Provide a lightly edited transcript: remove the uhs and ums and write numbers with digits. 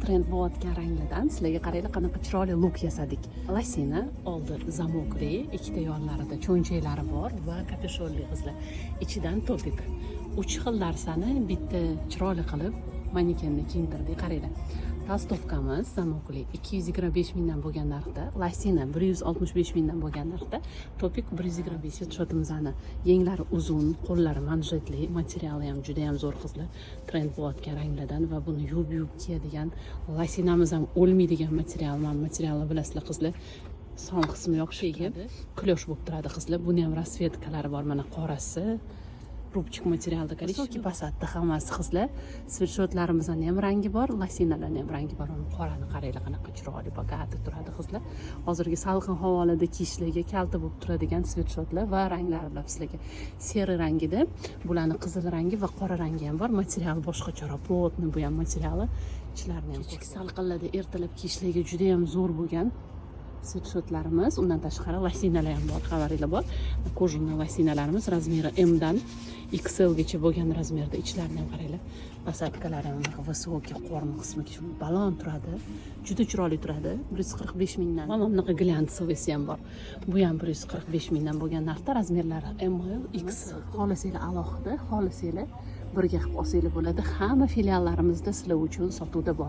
Trend bo'layotgan ranglardan sizlarga, qaranglar, qanaqa chiroyli лук yasadik. Лосина, oldi замок li, ikkita yonlarida cho'nchaklari bor va капюшон li, qizlar. Ichidan топик. Uch xil narsani bitta chiroyli qilib manekenni kiyintirdik, qaranglar. Толстовка miz замок li 225 mingdan bo'lgan narxda, лосина 165 mingdan bo'lgan narxda, топик 125. Svetshirt-imizni yenglari uzun, qo'llari manjetli, materiali ham juda ham zo'r, qizlar. Trend bo'layotgan ranglardan va buni yuvib yuvib kiyadigan лосина miz ham o'lmaydigan material. Mana, materialni bilasizlar, qizlar, son qismi yopishib, клеш bo'lib turadi, qizlar. Buni ham расцветка lari bor, mana, qorasi, рубчик materialda, высокий посадка hammasi, qizlar. Svetshirt-larimizni ham rangi bor, лосина larni ham rangi bor. Uni qorani qaranglar, qanaqa chiroyli, богатый turadi, qizlar. Hozirgi salqin havolarda kiyishlarga kalta bo'lib turadigan svetshirt-lar va ranglari bilan sizlarga серый rangida, bularni qizil rangi va qora rangi ham bor. Material boshqacharoq, плотный bu ham materiali. Ichlarini ham kechki salqinlarda ertalab kiyishlarga juda ham zo'r bo'lgan svetshirt-larimiz. Undan tashqari лосина lar ham bor, xabaringlar bor. Кожаный лосина larimiz размер i M dan XL gacha bo'lgan размер da. Ichlarini ham qaranglar, посадка lari ham unaqa высокий, qorin qismi baland turadi, juda chiroyli turadi, 145 mingdan. Mana bunaqa глянцевый si ham bor, bu ham 145 mingdan bo'lgan narxda. Размер lari M, L, X. Xohlasanglar alohida, xohlasanglar birga qilib olsanglar bo'ladi. Hamma filiallarimizda sizlar uchun sotuvda bor.